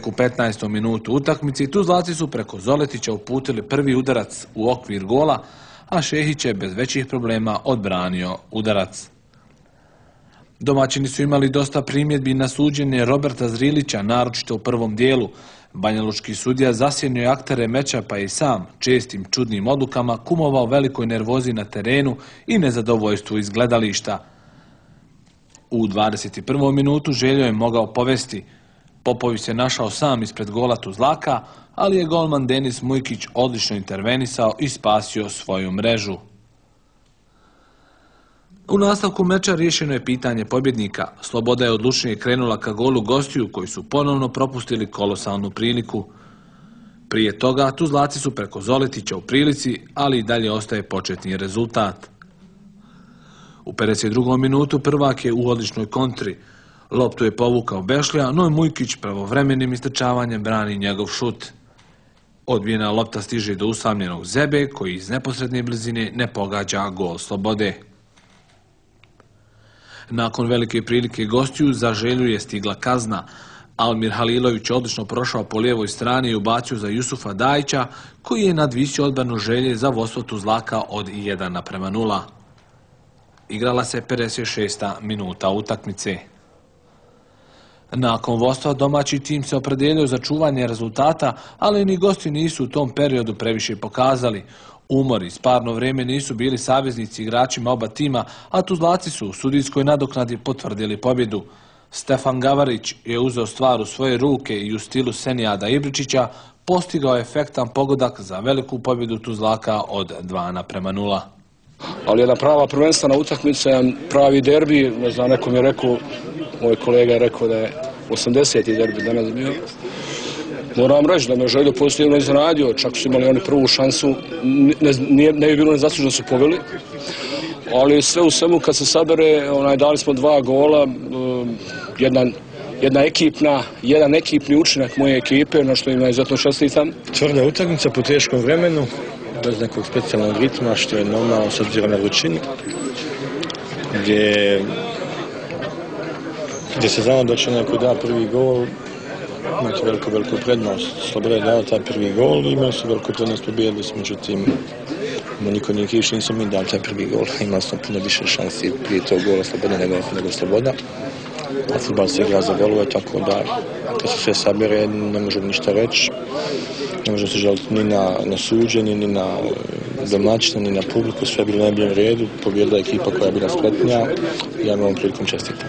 tek u 15. minutu utakmice i Tuzlaci su preko Zoletića uputili prvi udarac u okvir gola, a Šehić je bez većih problema odbranio udarac. Domaćini su imali dosta primjedbi na suđenje Roberta Zrilića, naročito u prvom dijelu. Banjalučki sudija zasjenio je aktere meča pa je i sam čestim čudnim odlukama kumovao velikoj nervozi na terenu i nezadovoljstvu iz gledališta. U 21. minutu Željo je mogao povesti. Popović se našao sam ispred gola Tuzlaka, ali je golman Denis Mujkić odlično intervenisao i spasio svoju mrežu. U nastavku meča riješeno je pitanje pobjednika. Sloboda je odlučnije krenula ka golu gostiju koji su ponovno propustili kolosalnu priliku. Prije toga Tuzlaci su preko Zoletića u prilici, ali i dalje ostaje početni rezultat. U 52. minutu prvak je u odličnoj kontri. Loptu je povukao Bešlija, no Mujkić pravovremenim istrčavanjem brani njegov šut. Odbijena lopta stiže do usamljenog Zebe, koji iz neposredne blizine ne pogađa gol Slobode. Nakon velike prilike gostiju za Želju je stigla kazna. Almir Halilović odlično prošao po lijevoj strani i ubacio za Jusufa Dajića, koji je nadvisio odbranu Želje za vodstvo Tuzlaka od 1:0. Igrala se 56. minuta utakmice. Nakon vodstva domaći tim se opredijelio za čuvanje rezultata, ali ni gosti nisu u tom periodu previše pokazali. Umor i sparno vrijeme nisu bili saveznici igračima oba tima, a Tuzlaci su u sudijskoj nadoknadi potvrdili pobjedu. Stefan Gavarić je uzeo stvar u svoje ruke i u stilu Senijada Ibričića postigao efektan pogodak za veliku pobjedu Tuzlaka od 2:0. Ali jedna prava prvenstvena utakmica, jedan pravi derbi, ne znam, neko mi je rekao, moj kolega je rekao da je 80. derbi danas bio. Moram reći da me Željo pozitivno iznenadio, čak su imali oni prvu šansu, ne bi bilo nezasluženo su poveli, ali sve u svemu kad se sabere, dali smo 2 gola, jedan ekipni učinak moje ekipe, na što ima izuzetno čestitam. Tvrda utakmica po teškom vremenu, bez nekog specijalnog ritma, što je normalno s obzirom na vrućinu, gdje se znamo da će neko da prvi gol, imati veliku prednost. Sloboda je dao taj prvi gol i imali su veliku prednost, pobjedili smo, međutim, niko nije kiš, nismo mi dali taj prvi gol. Imali smo puno više šansi prije tog gola Slobode nego Sloboda. A fudbal se igra za golove, tako da kad se sve sabere ne možemo ništa reći. Ne možemo se žaliti ni na suđenje, ni na domaćine, ni na publiku. Sve je bilo u najboljem redu. Pobjedila ekipa koja je bila spretnija i ja vam ovom prilikom čestitam.